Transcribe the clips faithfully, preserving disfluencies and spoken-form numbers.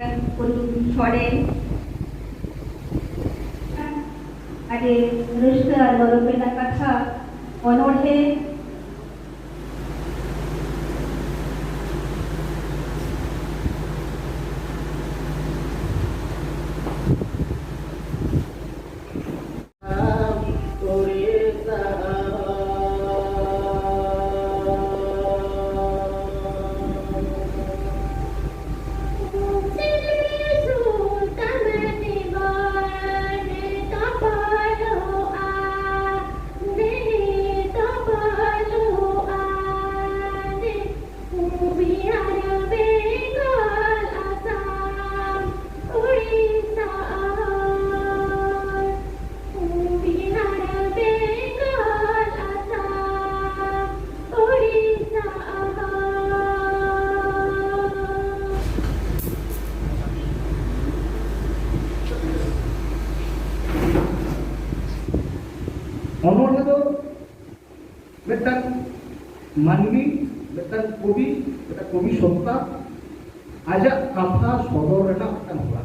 ᱠᱩᱞ ᱥᱚᱲᱮ, ᱟᱹᱰᱤ ᱨᱟᱹᱥᱠᱟᱹ ᱟᱨ ᱜᱚᱨᱚᱵᱽ ᱨᱮᱱᱟᱜ ᱠᱟᱛᱷᱟ, ᱚᱱᱚᱬᱦᱮ᱾ ᱚᱱᱚᱬᱦᱮ ᱫᱚ ᱢᱤᱫᱴᱟᱝ ᱢᱟᱹᱱᱢᱤ, ᱢᱤᱫᱴᱟᱝ ᱠᱚᱵᱤ, ᱢᱤᱫᱴᱟᱝ ᱠᱚᱵᱤ ᱥᱚᱛᱛᱟ ᱟᱡᱟᱜ ᱠᱟᱛᱷᱟ ᱥᱚᱫᱚᱨ ᱨᱮᱱᱟᱜ ᱢᱤᱫᱴᱟᱝ ᱦᱚᱨᱟ᱾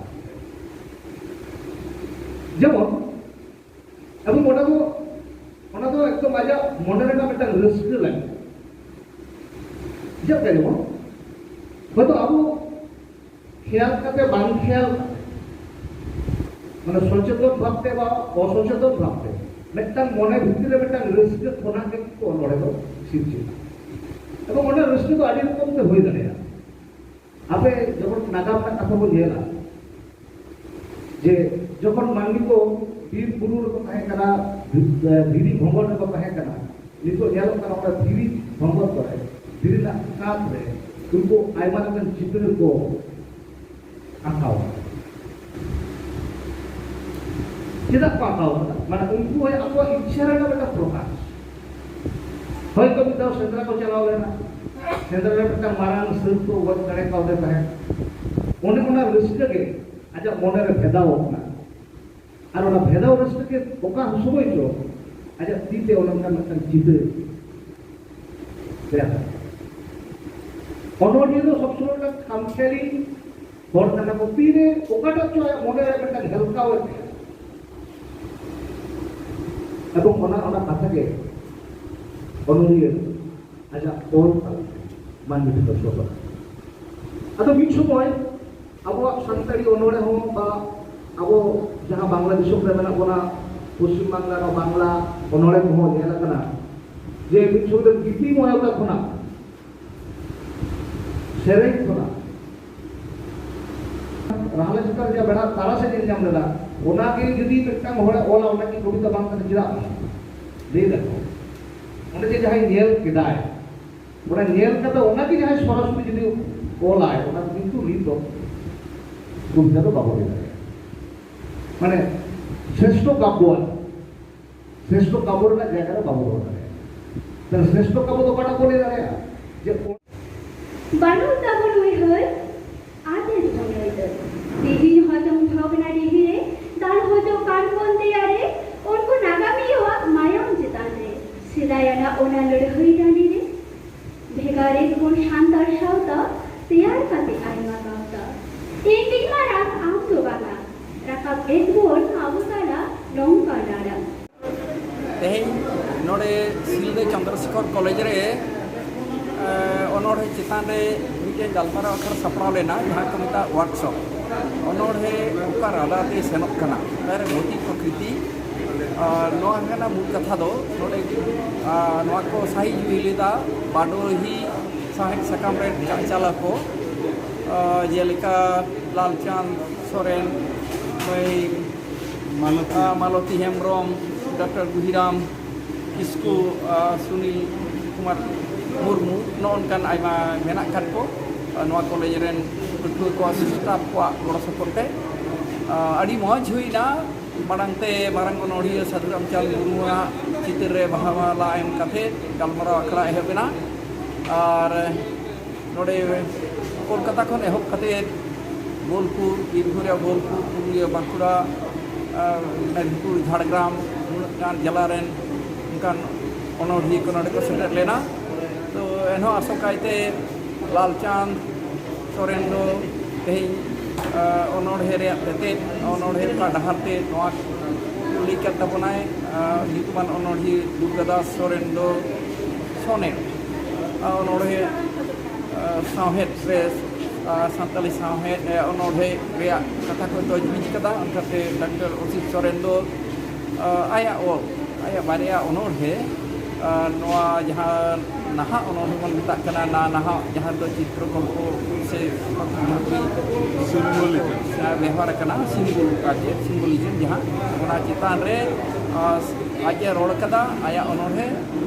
ᱡᱮᱢᱚᱱ, ᱮᱵᱚᱝ ᱚᱱᱟ ᱫᱚ, ᱚᱱᱟ ᱫᱚ ᱮᱠᱫᱚᱢ ᱟᱡᱟᱜ ᱢᱚᱱᱮ ᱨᱮᱱᱟᱜ ᱢᱤᱫᱴᱟᱝ ᱨᱟᱹᱥᱠᱟᱹ ᱞᱟᱹᱜᱤᱫ᱾ ᱪᱮᱫ ᱞᱮᱠᱟ? ᱡᱮᱢᱚᱱ, ᱦᱚᱭᱛᱚ ᱟᱵᱚ ᱠᱷᱮᱭᱟᱞ ᱠᱟᱛᱮ, ᱵᱟᱝ ᱠᱷᱮᱭᱟᱞ ᱠᱟᱛᱮ, ᱢᱟᱱᱮ ᱥᱚᱪᱮᱛᱚᱱ ᱵᱷᱟᱵᱛᱮ ᱵᱟ ᱚᱥᱚᱪᱮᱛᱚᱱ ᱵᱷᱟᱵᱛᱮ, ᱢᱤᱫᱴᱟᱝ ᱢᱚᱱᱮ ᱵᱷᱤᱛᱤᱨ ᱨᱮ ᱢᱤᱫᱴᱟᱝ ᱨᱟᱹᱥᱠᱟᱹ ᱠᱷᱚᱱᱟᱜ ᱜᱮ ᱠᱤᱱᱛᱩ ᱚᱱᱚᱬᱦᱮ ᱫᱚ ᱥᱤᱨᱡᱟᱹᱜᱼᱟ᱾ ᱮᱵᱚᱝ ᱚᱱᱟ ᱨᱟᱹᱥᱠᱟᱹ ᱫᱚ ᱟᱹᱰᱤ ᱨᱚᱠᱚᱢ ᱛᱮ ᱦᱩᱭ ᱫᱟᱲᱮᱭᱟᱜᱼᱟ᱾ ᱟᱯᱮ ᱡᱚᱠᱷᱚᱱ ᱱᱟᱜᱟᱢ ᱨᱮᱱᱟᱜ ᱠᱟᱛᱷᱟ ᱵᱚᱱ ᱧᱮᱞᱟ, ᱡᱮ ᱡᱚᱠᱷᱚᱱ ᱢᱟᱹᱱᱢᱤ ᱠᱚ ᱵᱤᱨ ᱵᱩᱨᱩ ᱨᱮᱠᱚ ᱛᱟᱦᱮᱸ ᱠᱟᱱᱟ, ᱫᱷᱤᱨᱤ ᱵᱷᱚᱸᱜᱚᱞ ᱨᱮᱠᱚ ᱛᱟᱦᱮᱸ ᱠᱟᱱᱟ, ᱱᱤᱛᱚᱜ ᱧᱮᱞᱚᱜ ᱠᱟᱱᱟ ᱚᱱᱟ ᱫᱷᱤᱨᱤ ᱵᱷᱚᱸᱜᱚᱞ ᱠᱚᱨᱮ, ᱫᱷᱤᱨᱤ ᱨᱮᱱᱟᱜ ᱠᱟᱸᱛ ᱨᱮ ᱩᱱᱠᱩ ᱟᱭᱢᱟ ᱞᱮᱠᱟᱱ ᱪᱤᱛᱟᱹᱨ ᱠᱚ ᱟᱸᱠᱟᱣ ᱠᱟᱫᱟ᱾ ᱪᱮᱫᱟᱜ ᱠᱚ ᱟᱸᱠᱟᱣ ᱠᱟᱫᱟ? ᱢᱟᱱᱮ ᱩᱱᱠᱩ ᱦᱚᱸ ᱟᱠᱚᱣᱟᱜ ᱤᱪᱪᱷᱟ ᱨᱮᱱᱟᱜ ᱢᱤᱫᱴᱟᱝ ᱯᱨᱚᱠᱟᱥ᱾ ᱦᱚᱭᱛᱚ ᱢᱤᱫ ᱫᱷᱟᱣ ᱥᱮᱸᱫᱽᱨᱟ ᱠᱚ ᱪᱟᱞᱟᱣ ᱞᱮᱱᱟ, ᱥᱮᱸᱫᱽᱨᱟ ᱨᱮ ᱢᱤᱫᱴᱟᱝ ᱢᱟᱨᱟᱝ ᱥᱟᱹᱞ ᱠᱚ ᱜᱚᱡ ᱫᱟᱲᱮ ᱠᱟᱣᱫᱮ ᱛᱟᱦᱮᱸᱫ᱾ ᱚᱱᱮ ᱚᱱᱟ ᱨᱟᱹᱥᱠᱟᱹ ᱜᱮ ᱟᱡᱟᱜ ᱢᱚᱱᱮ ᱨᱮ ᱵᱷᱮᱫᱟᱣ ᱠᱟᱱᱟ᱾ ᱟᱨ ᱚᱱᱟ ᱵᱷᱮᱫᱟᱣ ᱨᱟᱹᱥᱠᱟᱹ ᱜᱮ ᱚᱠᱟ ᱥᱚᱢᱚᱭ ᱪᱚ ᱟᱡᱟᱜ ᱛᱤ ᱛᱮ ᱚᱱᱮ ᱚᱱᱠᱟ ᱢᱤᱫᱴᱟᱝ ᱪᱤᱛᱟᱹᱨ ᱛᱮᱭᱟᱨ᱾ ᱚᱱᱚᱬᱦᱤᱭᱟᱹ ᱫᱚ ᱥᱚᱵ ᱥᱚᱢᱚᱭ ᱢᱤᱫᱴᱟᱝ ᱠᱷᱟᱢᱠᱷᱮᱭᱟᱞᱤ ᱦᱚᱲ ᱠᱟᱱᱟ ᱠᱚ, ᱛᱤᱨᱮ ᱚᱠᱟᱴᱟᱜ ᱪᱚ ᱟᱭᱟᱜ ᱢᱚᱱᱮ ᱨᱮ ᱢᱤᱫᱴᱟᱝ ᱦᱮᱞᱠᱟᱣ ᱮᱱ ᱛᱟᱭᱟ᱾ ᱮᱵᱚᱝ ᱚᱱᱟ, ᱚᱱᱟ ᱠᱟᱛᱷᱟ ᱜᱮ ᱚᱱᱚᱞᱤᱭᱟᱹ ᱟᱡᱟᱜ ᱚᱞ ᱛᱟᱞᱟᱛᱮ ᱢᱟᱹᱱᱢᱤ ᱴᱷᱮᱱ ᱫᱚ ᱥᱚᱫᱚᱨ᱾ ᱟᱫᱚ ᱢᱤᱫ ᱥᱚᱢᱚᱭ ᱟᱵᱚᱣᱟᱜ ᱥᱟᱱᱛᱟᱲᱤ ᱚᱱᱚᱬᱦᱮ ᱦᱚᱸ ᱵᱟ ᱟᱵᱚ ᱡᱟᱦᱟᱸ ᱵᱟᱝᱞᱟ ᱫᱤᱥᱚᱢ ᱨᱮ ᱢᱮᱱᱟᱜ ᱵᱚᱱᱟ, ᱯᱚᱥᱪᱤᱢ ᱵᱟᱝᱞᱟ ᱨᱮ ᱵᱟᱝᱞᱟ ᱚᱱᱚᱬᱦᱮ ᱠᱚᱦᱚᱸ ᱧᱮᱞ ᱟᱠᱟᱱᱟ ᱡᱮ ᱢᱤᱫ ᱥᱚᱢᱚᱭ ᱫᱚ ᱜᱤᱛᱤ ᱢᱚᱭᱚᱛᱟ ᱠᱷᱚᱱᱟᱜ ᱥᱮᱨᱮᱧ ᱠᱷᱚᱱᱟᱜ ᱨᱟᱦᱞᱟ ᱪᱮᱛᱟᱱ ᱨᱮ ᱡᱟᱦᱟᱸ ᱵᱮᱲᱟ ᱛᱟᱨᱟᱥ ᱮ ᱧᱮᱞ ᱧᱟᱢ ᱞᱮᱫᱟ, ᱚᱱᱟᱜᱮ ᱡᱩᱫᱤ ᱢᱤᱫᱴᱟᱝ ᱦᱚᱲᱮ ᱚᱞᱟ, ᱚᱱᱟ ᱠᱤ ᱠᱚᱵᱤᱛᱟ ᱵᱟᱝ ᱠᱟᱱᱟ? ᱪᱮᱫᱟᱜ ᱵᱟᱝ? ᱞᱟᱹᱭ ᱫᱟᱠᱚ, ᱚᱸᱰᱮ ᱡᱮ ᱡᱟᱦᱟᱸᱭ ᱧᱮᱞ ᱠᱮᱫᱟᱭ, ᱚᱱᱟ ᱧᱮᱞ ᱠᱟᱛᱮ ᱚᱱᱟᱜᱮ ᱡᱟᱦᱟᱸᱭ ᱥᱚᱨᱟᱥᱚᱨᱤ ᱡᱩᱫᱤ ᱚᱞᱟᱭ, ᱚᱱᱟ ᱫᱚ ᱠᱤᱱᱛᱩ ᱱᱤᱛ ᱫᱚ ᱠᱚᱵᱤᱛᱟ ᱫᱚ ᱵᱟᱵᱚ ᱞᱟᱹᱭ ᱫᱟᱲᱮᱭᱟᱜᱼᱟ᱾ ᱢᱟᱱᱮ ᱥᱨᱮᱥᱴᱷᱚ ᱠᱟᱵᱽᱭᱚ ᱟᱨ ᱥᱨᱮᱥᱴᱷᱚ ᱠᱟᱵᱽᱭᱚ ᱨᱮᱱᱟᱜ ᱡᱟᱭᱜᱟ ᱨᱮ ᱵᱟᱵᱚ ᱫᱚᱦᱚ ᱫᱟᱲᱮᱭᱟᱜᱼᱟ᱾ ᱛᱟᱦᱞᱮ ᱥᱨᱮᱥᱴᱷᱚ ᱠᱟᱵᱽᱭᱚ ᱫᱚ ᱚᱠᱟᱴᱟᱜ ᱵᱚ ᱞᱟᱹᱭ ᱫᱟᱲᱮᱭᱟᱜᱼᱟ? ᱡᱮ ᱵᱟᱹᱱᱩᱜ ᱛᱟᱵᱚᱱ ᱩᱭᱦᱟᱹᱨ, ᱟᱫᱮᱨ ᱵᱚᱱ ᱟᱹᱭᱫᱟᱹᱨ᱾ ᱛᱤᱦᱤᱧ ᱦᱚᱭᱛᱚᱢ ᱵᱷᱚᱜᱽᱱᱟᱰᱤᱦᱤ ᱨᱮ, ᱫᱟᱱ ᱦᱚᱭᱛᱚ ᱠᱟᱱ ᱵᱚᱱ ᱛᱮᱭᱟᱨᱮ, ᱩᱱᱠᱩ ᱱᱟᱜᱟᱢᱤᱭᱟᱹᱣᱟᱜ ᱢᱟᱭᱟᱢ ᱪᱮᱛᱟᱱ ᱨᱮ, ᱥᱮᱫᱟᱭᱟᱱᱟᱜ ᱚᱱᱟ ᱞᱟᱹᱲᱦᱟᱹᱭ ᱴᱟᱺᱰᱤ ᱨᱮ᱾ ᱵᱷᱮᱜᱟᱨ ᱮᱫ ᱵᱚᱱ ᱥᱟᱱᱛᱟᱲ ᱥᱟᱶᱛᱟ, ᱛᱮᱭᱟᱨ ᱠᱟᱛᱮ ᱟᱭᱢᱟ ᱜᱟᱶᱛᱟ᱾ ᱤᱧ ᱫᱤᱱ ᱢᱟᱨᱟᱝ ᱟᱢ ᱫᱚ ᱵᱟᱝᱟ, ᱨᱟᱠᱟᱵ ᱮᱫ ᱵᱚᱱ ᱟᱵᱚ ᱛᱟᱞᱟ ᱱᱚᱝᱠᱟ ᱱᱟᱲᱟ᱾ ᱛᱮᱦᱮᱧ ᱱᱚᱰᱮ ᱥᱤᱞᱫᱟᱹ ᱪᱚᱱᱫᱨᱚᱥᱮᱠᱷᱚᱨ ᱠᱚᱞᱮᱡᱽ ᱨᱮ, ᱮ, ᱚᱱᱚᱬᱦᱮ ᱪᱮᱛᱟᱱ ᱨᱮ ᱢᱤᱫᱴᱮᱱ ᱜᱟᱞᱢᱟᱨᱟᱣ ᱟᱠᱷᱲᱟ ᱥᱟᱯᱲᱟᱣ ᱞᱮᱱᱟ, ᱡᱟᱦᱟᱸ ᱠᱚ ᱢᱮᱛᱟᱜ ᱣᱟᱨᱠᱥᱚᱯ᱾ ᱚᱱᱚᱬᱦᱮ ᱚᱠᱟ ᱨᱟᱫᱟ ᱛᱮ ᱥᱮᱱᱚᱜ ᱠᱟᱱᱟ, ᱚᱠᱟᱨᱮ ᱜᱚᱛᱤ ᱯᱨᱚᱠᱨᱤᱛᱤ, ᱟᱨ ᱱᱚᱣᱟ ᱠᱟᱱᱟ ᱢᱩᱞ ᱠᱟᱛᱷᱟ ᱫᱚ᱾ ᱱᱚᱰᱮ, ᱟᱨ ᱱᱚᱣᱟ ᱠᱚ ᱥᱟᱹᱦᱤ ᱡᱩᱦᱤ ᱞᱮᱫᱟ ᱵᱟᱰᱚᱦᱤ ᱥᱟᱶᱦᱮᱫ ᱥᱟᱠᱟᱢ ᱨᱮᱱ ᱪᱟᱪᱟᱞᱟ ᱠᱚ, ᱟᱨ ᱡᱮᱞᱮᱠᱟ ᱞᱟᱞᱪᱟᱸᱫᱽ ᱥᱚᱨᱮᱱ, ᱢᱟᱹᱭ ᱢᱟᱞᱚᱛᱤ᱾ ᱟᱨ ᱢᱟᱞᱚᱛᱤ ᱦᱮᱢᱵᱨᱚᱢ, ᱰᱚᱠᱴᱚᱨ ᱜᱩᱦᱤᱨᱟᱢ ᱠᱤᱥᱠᱩ, ᱟᱨ ᱥᱩᱱᱤᱞ ᱠᱩᱢᱟᱨ ᱢᱩᱨᱢᱩ, ᱱᱚᱜᱼᱚ ᱱᱚᱝᱠᱟᱱ ᱟᱭᱢᱟ ᱢᱮᱱᱟᱜ ᱟᱠᱟᱫ ᱠᱚ᱾ ᱟᱨ ᱱᱚᱣᱟ ᱠᱚᱞᱮᱡᱽ ᱨᱮᱱ ᱯᱟᱹᱴᱷᱩᱣᱟᱹ ᱠᱚᱣᱟᱜ ᱥᱮ ᱥᱴᱟᱯ ᱠᱚᱣᱟᱜ ᱜᱚᱲᱚ ᱥᱚᱯᱚᱦᱚᱫ ᱛᱮ, ᱟᱨ ᱟᱹᱰᱤ ᱢᱚᱡᱽ ᱦᱩᱭᱱᱟ᱾ ᱢᱟᱲᱟᱝ ᱛᱮ ᱢᱟᱨᱟᱝ ᱚᱱᱚᱬᱦᱤᱭᱟᱹ ᱥᱟᱹᱫᱷᱩ ᱨᱟᱢᱪᱟᱸᱫᱽ ᱢᱩᱨᱢᱩᱣᱟᱜ ᱪᱤᱛᱟᱹᱨ ᱨᱮ ᱵᱟᱦᱟ ᱢᱟᱞᱟ ᱮᱢ ᱠᱟᱛᱮ ᱜᱟᱞᱢᱟᱨᱟᱣ ᱟᱠᱷᱲᱟ ᱮᱦᱚᱵ ᱮᱱᱟ᱾ ᱟᱨ ᱱᱚᱰᱮ ᱠᱳᱞᱠᱟᱛᱟ ᱠᱷᱚᱱ ᱮᱦᱚᱵ ᱠᱟᱛᱮ ᱵᱳᱞᱯᱩᱨ, ᱵᱤᱨᱵᱷᱩᱢ ᱨᱮᱭᱟᱜ ᱵᱳᱞᱯᱩᱨ, ᱯᱩᱨᱩᱞᱤᱭᱟᱹ, ᱵᱟᱸᱠᱩᱲᱟ, ᱟᱨ ᱢᱮᱫᱤᱱᱯᱩᱨ, ᱡᱷᱟᱲᱜᱨᱟᱢ, ᱩᱱᱟᱹᱜ ᱜᱟᱱ ᱡᱮᱞᱟ ᱨᱮᱱ ᱚᱱᱠᱟᱱ ᱚᱱᱚᱬᱦᱤᱭᱟᱹ ᱠᱚ ᱱᱚᱰᱮ ᱠᱚ ᱥᱮᱴᱮᱨ ᱞᱮᱱᱟ᱾ ᱛᱚ ᱮᱱᱦᱚᱸ ᱟᱥᱚᱠᱟᱭᱛᱮ ᱞᱟᱞᱪᱟᱸᱫᱽ ᱥᱚᱨᱮᱱ ᱫᱚ ᱛᱮᱦᱮᱧ ᱚᱱᱚᱬᱦᱮ ᱨᱮᱭᱟᱜ ᱛᱮᱛᱮᱫ, ᱚᱱᱚᱬᱦᱮ ᱚᱠᱟ ᱰᱟᱦᱟᱨ ᱛᱮ, ᱱᱚᱣᱟ ᱞᱟᱹᱭ ᱠᱟᱫ ᱛᱟᱵᱚᱱᱟᱭ ᱧᱩᱛᱩᱢᱟᱱ ᱚᱱᱚᱬᱦᱤᱭᱟᱹ ᱫᱩᱨᱜᱟᱫᱟᱥ ᱥᱚᱨᱮᱱ ᱫᱚ ᱥᱚᱱᱮᱴ ᱚᱱᱚᱬᱦᱮ ᱥᱟᱶᱦᱮᱫ ᱨᱮ, ᱥᱟᱱᱛᱟᱲᱤ ᱥᱟᱶᱦᱮᱫ ᱚᱱᱚᱬᱦᱮ ᱨᱮᱭᱟᱜ ᱠᱟᱛᱷᱟ ᱠᱚᱭ ᱛᱚᱡᱵᱤᱡ ᱠᱟᱫᱟ᱾ ᱚᱱᱠᱟᱛᱮ ᱰᱟᱠᱛᱟᱨ ᱚᱥᱤᱛ ᱥᱚᱨᱮᱱ ᱫᱚ ᱟᱭᱟᱜ ᱚᱞ, ᱟᱭᱟᱜ ᱵᱟᱨᱭᱟ ᱚᱱᱚᱬᱦᱮ, ᱱᱚᱣᱟ ᱡᱟᱦᱟᱸ ᱱᱟᱦᱟᱜ ᱚᱱᱚᱬᱦᱮ ᱵᱚᱱ ᱢᱮᱛᱟᱜ ᱠᱟᱱᱟ, ᱱᱟ ᱱᱟᱦᱟᱜ ᱡᱟᱦᱟᱸ ᱫᱚ ᱪᱤᱛᱨᱚᱠᱚᱞᱯᱚ ᱥᱮ ᱥᱤᱢᱵᱚᱞᱤᱡᱚᱢ ᱵᱮᱣᱦᱟᱨ ᱟᱠᱟᱱᱟ, ᱥᱤᱢᱵᱚᱞ ᱟᱨ ᱪᱮᱫ ᱥᱤᱢᱵᱚᱞᱤᱡᱚᱢ ᱡᱟᱦᱟᱸ, ᱚᱱᱟ ᱪᱮᱛᱟᱱ ᱨᱮ ᱟᱡ ᱮ ᱨᱚᱲ ᱠᱟᱫᱟ ᱟᱭᱟᱜ ᱚᱱᱚᱬᱦᱮ᱾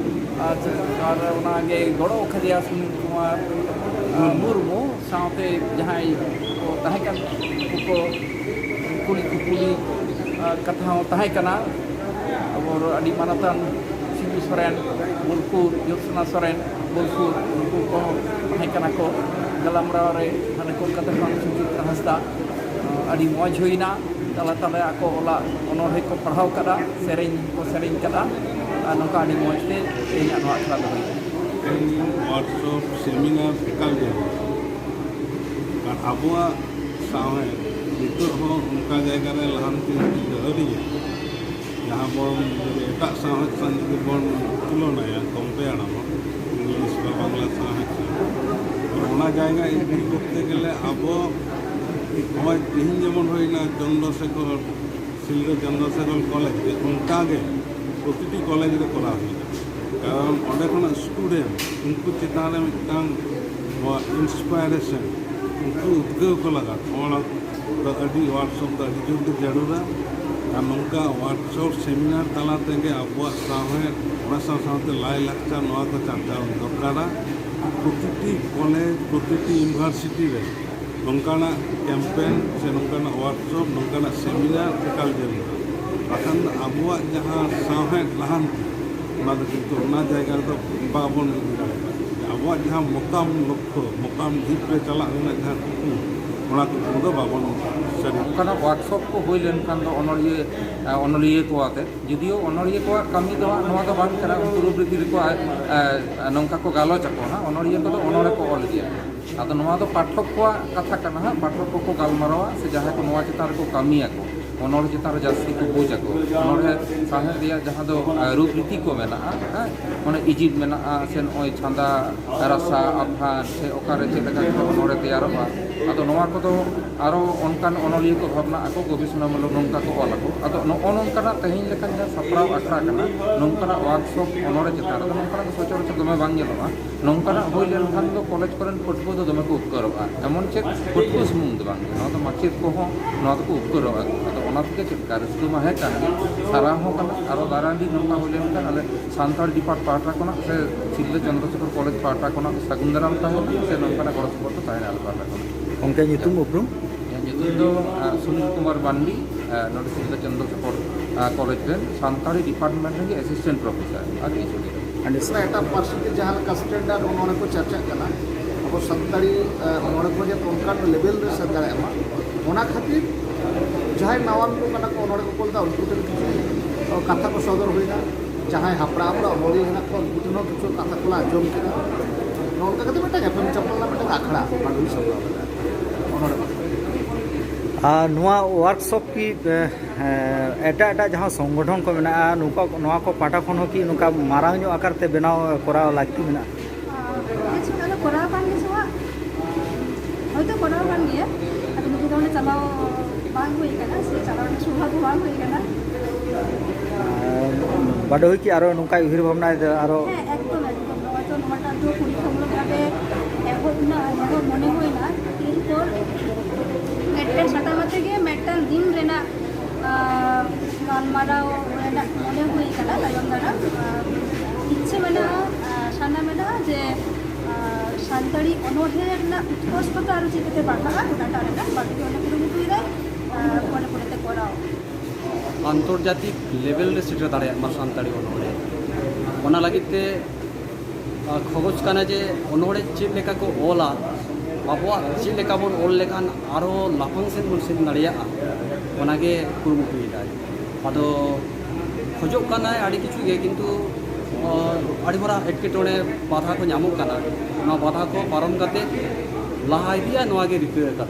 ᱟᱨ ᱟᱨ ᱚᱱᱟᱜᱮ ᱜᱚᱲᱚ ᱠᱟᱫᱮᱭᱟ ᱥᱩᱱᱤᱞ ᱠᱩᱢᱟᱨ ᱢᱩᱨᱢᱩ ᱥᱟᱶᱛᱮ ᱡᱟᱦᱟᱸᱭ ᱠᱚ ᱛᱟᱦᱮᱸ ᱠᱟᱱ ᱩᱱᱠᱩ ᱠᱚ ᱠᱩᱞᱤ ᱠᱩᱯᱩᱞᱤ ᱠᱟᱛᱷᱟ ᱦᱚᱸ ᱛᱟᱦᱮᱸ ᱠᱟᱱᱟ᱾ ᱟᱵᱚ ᱟᱹᱰᱤ ᱢᱟᱱᱚᱛᱟᱱ ᱥᱤᱵᱩ ᱥᱚᱨᱮᱱ, ᱵᱳᱞᱯᱩᱨ, ᱡᱳᱛᱥᱱᱟ ᱥᱚᱨᱮᱱ, ᱵᱳᱞᱯᱩᱨ, ᱩᱱᱠᱩ ᱠᱚᱦᱚᱸ ᱛᱟᱦᱮᱸ ᱠᱟᱱᱟ ᱠᱚ ᱜᱟᱞᱢᱟᱨᱟᱣ ᱨᱮ᱾ ᱦᱟᱱᱮ ᱠᱳᱞᱠᱟᱛᱟ ᱠᱷᱚᱱ ᱥᱩᱪᱤᱛᱨᱟ ᱦᱟᱸᱥᱫᱟ, ᱟᱹᱰᱤ ᱢᱚᱡᱽ ᱦᱩᱭᱱᱟ᱾ ᱛᱟᱞᱟ ᱛᱟᱞᱟ ᱟᱠᱚ ᱚᱞᱟᱜ ᱚᱱᱚᱬᱦᱮ ᱠᱚ ᱯᱟᱲᱦᱟᱣ ᱠᱟᱫᱟ, ᱥᱮᱨᱮᱧ ᱠᱚ ᱥᱮᱨᱮᱧ ᱠᱟᱫᱟ᱾ ᱟᱨ ᱱᱚᱝᱠᱟ ᱟᱹᱰᱤ ᱢᱚᱡᱽ ᱛᱮ ᱛᱮᱦᱮᱧᱟᱜ ᱱᱚᱣᱟ ᱟᱠᱷᱲᱟ ᱫᱚ ᱦᱩᱭᱱᱟ᱾ ᱴᱨᱮᱱᱤᱝ, ᱣᱟᱨᱠᱥᱚᱯ, ᱥᱮᱢᱤᱱᱟᱨ ᱮᱠᱟᱞ ᱡᱟᱹᱨᱩᱲ᱾ ᱟᱨ ᱟᱵᱚᱣᱟᱜ ᱥᱟᱶᱦᱮᱫ ᱱᱤᱛᱚᱜ ᱦᱚᱸ ᱚᱱᱠᱟ ᱡᱟᱭᱜᱟ ᱨᱮ ᱞᱟᱦᱟᱱᱛᱤ ᱟᱹᱣᱨᱤᱭᱟ, ᱡᱟᱦᱟᱸ ᱵᱚᱱ ᱡᱩᱫᱤ ᱮᱴᱟᱜ ᱥᱟᱶᱦᱮᱫ ᱥᱟᱶ ᱡᱩᱫᱤ ᱵᱚᱱ ᱛᱩᱞᱚᱱᱟᱭᱟ, ᱠᱚᱢᱯᱮᱭᱟᱲ ᱟᱵᱚᱱ ᱤᱝᱞᱤᱥ ᱵᱟ ᱵᱟᱝᱞᱟ ᱥᱟᱶᱦᱮᱫ ᱥᱟᱶ, ᱚᱱᱟ ᱡᱟᱭᱜᱟ ᱤᱫᱤ ᱠᱚᱨᱛᱮ ᱜᱮᱞᱮ ᱟᱵᱚ ᱱᱚᱜᱼᱚᱭ ᱛᱮᱦᱮᱧ ᱡᱮᱢᱚᱱ ᱦᱩᱭᱱᱟ ᱪᱚᱱᱫᱨᱚᱥᱮᱠᱷᱚᱨ, ᱥᱤᱞᱫᱟᱹ ᱪᱚᱱᱫᱨᱚᱥᱮᱠᱷᱚᱨ ᱠᱚᱞᱮᱡᱽ ᱨᱮ, ᱚᱱᱠᱟᱜᱮ ᱯᱨᱚᱛᱤᱴᱤ ᱠᱚᱞᱮᱡᱽ ᱨᱮ ᱠᱚᱨᱟᱣ ᱦᱩᱭᱩᱜᱼᱟ᱾ ᱠᱟᱨᱚᱱ ᱚᱸᱰᱮ ᱠᱷᱚᱱᱟᱜ ᱥᱴᱩᱰᱮᱱᱴ ᱩᱱᱠᱩ ᱪᱮᱛᱟᱱ ᱨᱮ ᱢᱤᱫᱴᱟᱝ ᱱᱚᱣᱟ ᱤᱱᱥᱯᱟᱭᱨᱮᱥᱚᱱ, ᱩᱱᱠᱩ ᱩᱫᱽᱜᱟᱹᱣ ᱠᱚ ᱞᱟᱜᱟᱜ, ᱚᱱᱟ ᱫᱚ ᱟᱹᱰᱤ ᱣᱟᱨᱠᱥᱚᱯ ᱫᱚ ᱟᱹᱰᱤ ᱡᱳᱨ ᱜᱮ ᱡᱟᱹᱨᱩᱲᱟ᱾ ᱟᱨ ᱱᱚᱝᱠᱟ ᱣᱟᱨᱠᱥᱚᱯ ᱥᱮᱢᱤᱱᱟᱨ ᱛᱟᱞᱟ ᱛᱮᱜᱮ ᱟᱵᱚᱣᱟᱜ ᱥᱟᱶᱦᱮᱫ, ᱚᱱᱟ ᱥᱟᱶ ᱥᱟᱶᱛᱮ ᱞᱟᱭᱼᱞᱟᱠᱪᱟᱨ, ᱱᱚᱣᱟ ᱠᱚ ᱪᱟᱨᱪᱟᱣ ᱫᱚᱨᱠᱟᱨᱟ᱾ ᱯᱨᱚᱛᱤᱴᱤ ᱠᱚᱞᱮᱡᱽ, ᱯᱨᱚᱛᱤᱴᱤ ᱤᱭᱩᱱᱤᱵᱷᱟᱨᱥᱤᱴᱤ ᱨᱮ ᱱᱚᱝᱠᱟᱱᱟᱜ ᱠᱮᱢᱯᱮᱱ ᱥᱮ ᱱᱚᱝᱠᱟᱱᱟᱜ ᱣᱟᱨᱠᱥᱚᱯ, ᱱᱚᱝᱠᱟᱱᱟᱜ ᱥᱮᱢᱤᱱᱟᱨ ᱮᱠᱟᱞ ᱡᱟᱹᱨᱩᱲᱟ᱾ ᱵᱟᱠᱷᱟᱱ ᱫᱚ ᱟᱵᱚᱣᱟᱜ ᱡᱟᱦᱟᱸ ᱥᱟᱶᱦᱮᱫ ᱞᱟᱦᱟᱱᱛᱤ, ᱚᱱᱟ ᱫᱚ ᱠᱤᱱᱛᱩ ᱚᱱᱟ ᱡᱟᱭᱜᱟ ᱨᱮᱫᱚ ᱵᱟᱵᱚᱱ ᱤᱫᱤ ᱫᱟᱲᱮᱭᱟᱜᱼᱟ᱾ ᱟᱵᱚᱣᱟᱜ ᱡᱟᱦᱟᱸ ᱢᱚᱠᱟᱢ ᱞᱚᱠᱠᱷᱚ, ᱢᱚᱠᱟᱢ ᱫᱤᱯ ᱨᱮ ᱪᱟᱞᱟᱜ ᱨᱮᱱᱟᱜ ᱡᱟᱦᱟᱸ ᱠᱩᱠᱢᱩ, ᱚᱱᱟ ᱠᱩᱠᱢᱩ ᱫᱚ ᱵᱟᱵᱚᱱ ᱥᱟᱹᱨᱤ᱾ ᱚᱱᱠᱟᱱᱟᱜ ᱣᱟᱨᱠᱥᱚᱯ ᱠᱚ ᱦᱩᱭ ᱞᱮᱱᱠᱷᱟᱱ ᱫᱚ ᱚᱱᱚᱞᱤᱭᱟᱹ, ᱮ, ᱚᱱᱚᱞᱤᱭᱟᱹ ᱠᱚ ᱟᱛᱮ, ᱡᱩᱫᱤᱭᱳ ᱚᱱᱚᱞᱤᱭᱟᱹ ᱠᱚᱣᱟᱜ ᱠᱟᱹᱢᱤ ᱫᱚ ᱦᱟᱸᱜ ᱱᱚᱣᱟ ᱫᱚ ᱵᱟᱝ ᱠᱟᱱᱟ, ᱩᱱᱠᱩ ᱨᱩᱵᱨᱤᱠᱤ ᱨᱮᱠᱚ, ᱮ, ᱮ, ᱱᱚᱝᱠᱟ ᱠᱚ ᱜᱟᱞᱚᱪ ᱟᱠᱚ ᱦᱟᱸᱜ, ᱚᱱᱚᱞᱤᱭᱟᱹ ᱠᱚᱫᱚ ᱚᱱᱚᱬᱦᱮ ᱠᱚ ᱚᱞ ᱜᱮᱭᱟ᱾ ᱟᱫᱚ ᱱᱚᱣᱟ ᱫᱚ ᱯᱟᱴᱷᱚᱠ ᱠᱚᱣᱟᱜ ᱠᱟᱛᱷᱟ ᱠᱟᱱᱟ ᱦᱟᱸᱜ, ᱯᱟᱴᱷᱚᱠ ᱠᱚᱠᱚ ᱜᱟᱞᱢᱟᱨᱟᱣᱟ ᱥᱮ ᱡᱟᱦᱟᱸᱭ ᱠᱚ ᱱᱚᱣᱟ ᱪᱮᱛᱟᱱ ᱨᱮᱠᱚ ᱠᱟᱹᱢᱤᱭᱟᱠᱚ, ᱚᱱᱚᱬᱦᱮ ᱪᱮᱛᱟᱱ ᱨᱮ ᱡᱟᱹᱥᱛᱤ ᱠᱚ ᱵᱩᱡᱽ ᱟᱠᱚ, ᱚᱱᱚᱬᱦᱮ ᱥᱟᱶᱦᱮᱫ ᱨᱮᱭᱟᱜ ᱡᱟᱦᱟᱸ ᱫᱚ ᱨᱩᱯ ᱨᱤᱛᱤ ᱠᱚ ᱢᱮᱱᱟᱜᱼᱟ, ᱦᱮᱸ, ᱢᱟᱱᱮ ᱤᱡᱤᱯ ᱢᱮᱱᱟᱜᱼᱟ ᱥᱮ ᱱᱚᱜᱼᱚᱭ ᱪᱷᱟᱸᱫᱟ ᱨᱟᱥᱟ ᱟᱵᱷᱨᱟᱱ ᱥᱮ ᱚᱠᱟᱨᱮ ᱪᱮᱫ ᱞᱮᱠᱟ ᱠᱟᱛᱮ ᱚᱱᱚᱬᱦᱮ ᱛᱮᱭᱟᱨᱚᱜᱼᱟ᱾ ᱟᱫᱚ ᱱᱚᱣᱟ ᱠᱚᱫᱚ ᱟᱨᱚ ᱚᱱᱠᱟᱱ ᱚᱱᱚᱞᱤᱭᱟᱹ ᱠᱚ ᱵᱷᱟᱵᱽᱱᱟᱜ ᱟᱠᱚ, ᱜᱚᱵᱮᱥᱚᱱᱟᱢᱩᱞᱚᱠ ᱱᱚᱝᱠᱟ ᱠᱚ ᱚᱞ ᱟᱠᱚ᱾ ᱟᱫᱚ ᱱᱚᱜᱼᱚ ᱱᱚᱝᱠᱟᱱᱟᱜ ᱛᱮᱦᱮᱧ ᱞᱮᱠᱟᱱ ᱡᱟᱦᱟᱸ ᱥᱟᱯᱲᱟᱣ ᱟᱠᱷᱲᱟ ᱠᱟᱱᱟ, ᱱᱚᱝᱠᱟᱱᱟᱜ ᱣᱟᱨᱠᱥᱚᱯ ᱚᱱᱚᱬᱦᱮ ᱪᱮᱛᱟᱱ ᱨᱮᱫᱚ ᱱᱚᱝᱠᱟᱱᱟᱜ ᱫᱚ ᱥᱚᱪᱚᱨᱟᱪᱚᱨ ᱫᱚᱢᱮ ᱵᱟᱝ ᱧᱮᱞᱚᱜᱼᱟ᱾ ᱱᱚᱝᱠᱟᱱᱟᱜ ᱦᱩᱭ ᱞᱮᱱᱠᱷᱟᱱ ᱫᱚ ᱠᱚᱞᱮᱡᱽ ᱠᱚᱨᱮᱱ ᱯᱟᱹᱴᱷᱩᱣᱟᱹ ᱫᱚ ᱫᱚᱢᱮ ᱠᱚ ᱩᱯᱠᱟᱹᱨᱚᱜᱼᱟ᱾ ᱮᱢᱚᱱ ᱪᱮᱫ ᱯᱟᱹᱴᱷᱩᱣᱟᱹ ᱥᱩᱢᱩᱝ ᱫᱚ ᱵᱟᱝ, ᱱᱚᱣᱟ ᱫᱚ ᱢᱟᱪᱮᱫ ᱠᱚᱦᱚᱸ ᱱᱚᱣᱟ ᱫᱚᱠᱚ ᱩᱯᱠᱟᱹᱨᱚᱜᱼᱟ᱾ ᱟᱫᱚ ᱚᱱᱟ ᱛᱮᱜᱮ ᱪᱮᱫ ᱞᱮᱠᱟ ᱨᱟᱹᱥᱠᱟᱹ ᱢᱟ ᱦᱮᱸ ᱠᱟᱱ ᱜᱮ, ᱥᱟᱨᱦᱟᱣ ᱦᱚᱸ ᱠᱟᱱᱟ᱾ ᱟᱨᱚ ᱫᱟᱨᱟᱭ ᱫᱤᱱ ᱱᱚᱝᱠᱟ ᱦᱩᱭ ᱞᱮᱱᱠᱷᱟᱱ ᱟᱞᱮ ᱥᱟᱱᱛᱟᱲ ᱰᱤᱯᱟᱨᱴ ᱯᱟᱦᱴᱟ ᱠᱷᱚᱱᱟᱜ ᱥᱮ ᱥᱤᱞᱫᱟᱹ ᱪᱚᱱᱫᱨᱚᱥᱮᱠᱷᱚᱨ ᱠᱚᱞᱮᱡᱽ ᱯᱟᱦᱴᱟ ᱠᱷᱚᱱᱟᱜ ᱥᱟᱹᱜᱩᱱ ᱫᱟᱨᱟᱢ ᱛᱟᱦᱮᱱᱟ ᱥᱮ ᱱᱚᱝᱠᱟᱱᱟᱜ ᱜᱚᱲᱚ ᱥᱚᱯᱚᱦᱚᱫ ᱫᱚ ᱛᱟᱦᱮᱱᱟ ᱟᱞᱮ ᱯᱟᱦᱴᱟ ᱠᱷᱚᱱᱟᱜ᱾ ᱜᱚᱢᱠᱮ, ᱧᱩᱛᱩᱢ ᱩᱯᱨᱩᱢ? ᱤᱧᱟᱹᱜ ᱧᱩᱛᱩᱢ ᱫᱚ ᱟᱸ, ᱥᱩᱱᱤᱞ ᱠᱩᱢᱟᱨ ᱢᱟᱱᱰᱤ, ᱟᱸ, ᱱᱚᱰᱮ ᱥᱤᱞᱫᱟᱹ ᱪᱚᱱᱫᱨᱚᱥᱮᱠᱷᱚᱨ ᱟᱸ, ᱠᱚᱞᱮᱡᱽ ᱨᱮᱱ ᱥᱟᱱᱛᱟᱲᱤ ᱰᱤᱯᱟᱨᱴᱢᱮᱱᱴ ᱨᱮᱱ ᱮᱥᱤᱥᱴᱮᱱᱴ ᱯᱨᱚᱯᱷᱮᱥᱚᱨ ᱟᱨ ᱮᱪᱳᱰᱤ᱾ ᱮᱴᱟᱜ ᱯᱟᱹᱨᱥᱤ ᱛᱮ ᱡᱟᱦᱟᱸ ᱞᱮᱠᱟ ᱥᱴᱮᱱᱰᱟᱨᱰ ᱚᱱᱚᱬᱦᱮ ᱠᱚ ᱪᱟᱨᱪᱟᱜ ᱠᱟᱱᱟ, ᱟᱵᱚ ᱥᱟᱱᱛᱟᱲᱤ ᱟᱸ, ᱚᱱᱚᱬᱦᱮ ᱠᱚ ᱡᱟᱛᱮ ᱚᱱᱠᱟᱱ ᱞᱮᱵᱮᱞ ᱨᱮ ᱥᱮᱱ ᱫᱟᱲᱮᱭᱟᱜ ᱢᱟ, ᱚᱱᱟ ᱠᱷᱟᱹᱛᱤᱨ ᱡᱟᱦᱟᱸᱭ ᱱᱟᱣᱟᱱ ᱠᱚ ᱠᱟᱱᱟ ᱠᱚ, ᱚᱱᱚᱬᱦᱮ ᱠᱚ ᱠᱚᱞ ᱮᱫᱟ, ᱩᱱᱠᱩ ᱴᱷᱮᱱ ᱠᱤᱪᱷᱩ ᱠᱟᱛᱷᱟ ᱠᱚ ᱥᱚᱫᱚᱨ ᱦᱩᱭᱱᱟ᱾ ᱡᱟᱦᱟᱸᱭ ᱦᱟᱯᱲᱟᱢ ᱨᱮ ᱚᱱᱚᱞᱤᱭᱟᱹ ᱦᱮᱱᱟᱜ ᱠᱚᱣᱟ, ᱩᱱᱠᱩ ᱴᱷᱮᱱ ᱦᱚᱸ ᱠᱤᱪᱷᱩ ᱠᱟᱛᱷᱟ ᱠᱚᱞᱮ ᱟᱸᱡᱚᱢ ᱠᱮᱫᱟ᱾ ᱱᱚᱜᱼᱚ ᱱᱚᱝᱠᱟ ᱠᱟᱛᱮ ᱢᱤᱫᱴᱟᱝ ᱮᱯᱮᱢ ᱪᱟᱯᱟᱞ ᱨᱮᱱᱟᱜ ᱢᱤᱫᱴᱟᱝ ᱟᱠᱷᱲᱟ ᱵᱟᱰᱩᱞ ᱥᱟᱯᱲᱟᱣ ᱞᱮᱫᱟ᱾ ᱚᱱᱚᱬᱦᱮ ᱵᱟᱠᱷᱨᱟ᱾ ᱟᱨ ᱱᱚᱣᱟ ᱣᱟᱨᱠᱥᱚᱯ ᱠᱤ ᱮ, ᱮᱴᱟᱜ ᱮᱴᱟᱜ ᱡᱟᱦᱟᱸ ᱥᱚᱝᱜᱚᱴᱷᱚᱱ ᱠᱚ ᱢᱮᱱᱟᱜᱼᱟ, ᱱᱚᱝᱠᱟ ᱱᱚᱣᱟ ᱠᱚ ᱯᱟᱦᱴᱟ ᱠᱷᱚᱱ ᱦᱚᱸ ᱠᱤ ᱱᱚᱝᱠᱟ ᱢᱟᱨᱟᱝ ᱧᱚᱜ ᱟᱠᱟᱨ ᱛᱮ ᱵᱮᱱᱟᱣ ᱠᱚᱨᱟᱣ ᱞᱟᱹᱠᱛᱤ ᱢᱮᱱᱟᱜᱼᱟ? ᱟᱨ ᱠᱤᱪᱷᱩ ᱜᱟᱱ ᱠᱚᱨᱟᱣ ᱠᱟᱱ ᱜᱮ ᱪᱚ ᱦᱟᱸᱜ, ᱦᱚᱭᱛᱳ ᱠᱚᱨᱟᱣ ᱠᱟᱱ ᱜᱮᱭᱟ, ᱟᱫᱚ ᱱᱤᱡᱮ ᱫᱚ ᱚᱸᱰᱮ ᱪᱟᱞᱟᱣ ᱵᱟᱝ ᱦᱩᱭ ᱠᱟᱱᱟ ᱥᱮ ᱪᱟᱞᱟᱣ ᱨᱮᱱᱟᱜ ᱥᱳᱵᱷᱟᱜᱽᱜᱚ ᱵᱟᱝ ᱦᱩᱭ ᱠᱟᱱᱟ᱾ ᱟᱨ ᱵᱟᱰᱚᱦᱤ ᱠᱤ ᱟᱨᱚ ᱱᱚᱝᱠᱟ ᱩᱭᱦᱟᱹᱨ ᱵᱷᱟᱵᱽᱱᱟᱭ ᱫᱟ ᱟᱨᱚ? ᱦᱮᱸ, ᱮᱠᱫᱚᱢ ᱮᱠᱫᱚᱢ᱾ ᱱᱚᱜᱼᱚᱭ ᱛᱚ ᱱᱚᱣᱟᱴᱟᱜ ᱫᱚ ᱯᱚᱨᱤᱠᱠᱷᱟᱢᱩᱞᱚᱠ ᱵᱷᱟᱵᱮ ᱮᱦᱚᱵ ᱨᱮᱱᱟᱜ ᱮᱦᱚᱵ ᱢᱚᱱᱮ ᱦᱩᱭᱱᱟ, ᱮᱨᱯᱚᱨ ᱢᱤᱫᱴᱮᱱ ᱥᱟᱛᱟᱢ ᱟᱛᱮ ᱜᱮ ᱢᱤᱫᱴᱮᱱ ᱫᱤᱱ ᱨᱮᱱᱟᱜ ᱟᱨ ᱜᱟᱞᱢᱟᱨᱟᱣ ᱨᱮᱱᱟᱜ ᱢᱚᱱᱮ ᱦᱩᱭ ᱠᱟᱱᱟ ᱛᱟᱭᱚᱢ ᱫᱟᱨᱟᱢ᱾ ᱟᱨ ᱤᱪᱪᱷᱟᱹ ᱢᱮᱱᱟᱜᱼᱟ, ᱟᱨ ᱥᱟᱱᱟ ᱢᱮᱱᱟᱜᱼᱟ ᱡᱮ ᱟᱨ ᱥᱟᱱᱛᱟᱲᱤ ᱚᱱᱚᱬᱦᱮ ᱨᱮᱱᱟᱜ ᱩᱛᱠᱚᱨᱥᱚ ᱫᱚ ᱟᱨᱚ ᱪᱤᱠᱟᱹᱛᱮ ᱵᱟᱲᱦᱟᱜᱼᱟ, ᱚᱱᱟᱴᱟᱜ ᱨᱮᱱᱟᱜ ᱵᱟᱹᱲᱛᱤ ᱚᱱᱮ ᱠᱩᱨᱩᱢᱩᱴᱩᱭᱮᱫᱟᱭ, ᱟᱨ ᱯᱚᱨᱮ ᱯᱚᱨᱮᱛᱮ ᱠᱚᱨᱟᱣ᱾ ᱟᱱᱛᱚᱨᱡᱟᱛᱤᱠ ᱞᱮᱵᱮᱞ ᱨᱮ ᱥᱮᱴᱮᱨ ᱫᱟᱲᱮᱭᱟᱜ ᱢᱟ ᱥᱟᱱᱛᱟᱲᱤ ᱚᱱᱚᱬᱦᱮ᱾ ᱚᱱᱟ ᱞᱟᱹᱜᱤᱫ ᱛᱮ ᱟᱨ ᱠᱷᱚᱡᱚᱜ ᱠᱟᱱᱟ ᱡᱮ ᱚᱱᱚᱬᱦᱮ ᱪᱮᱫ ᱞᱮᱠᱟ ᱠᱚ ᱚᱞᱟ, ᱟᱵᱚᱣᱟᱜ ᱪᱮᱫ ᱞᱮᱠᱟ ᱵᱚᱱ ᱚᱞ ᱞᱮᱠᱷᱟᱱ ᱟᱨᱚ ᱞᱟᱯᱷᱟᱝ ᱥᱮᱫ ᱵᱚᱱ ᱥᱮᱱ ᱫᱟᱲᱮᱭᱟᱜᱼᱟ, ᱚᱱᱟᱜᱮ ᱠᱩᱨᱩᱢᱩᱴᱩᱭᱮᱫᱟᱭ᱾ ᱟᱫᱚ ᱠᱷᱚᱡᱚᱜ ᱠᱟᱱᱟᱭ ᱟᱹᱰᱤ ᱠᱤᱪᱷᱩ ᱜᱮ, ᱠᱤᱱᱛᱩ ᱟᱹᱰᱤ ᱢᱟᱨᱟᱝ ᱮᱴᱠᱮᱴᱚᱬᱮ ᱵᱟᱫᱷᱟ ᱠᱚ ᱧᱟᱢᱚᱜ ᱠᱟᱱᱟ᱾ ᱚᱱᱟ ᱵᱟᱫᱷᱟ ᱠᱚ ᱯᱟᱨᱚᱢ ᱠᱟᱛᱮ ᱞᱟᱦᱟ ᱤᱫᱤᱜᱼᱟ, ᱱᱚᱣᱟ ᱜᱮ ᱨᱤᱠᱟᱹ ᱟᱠᱟᱫᱟ᱾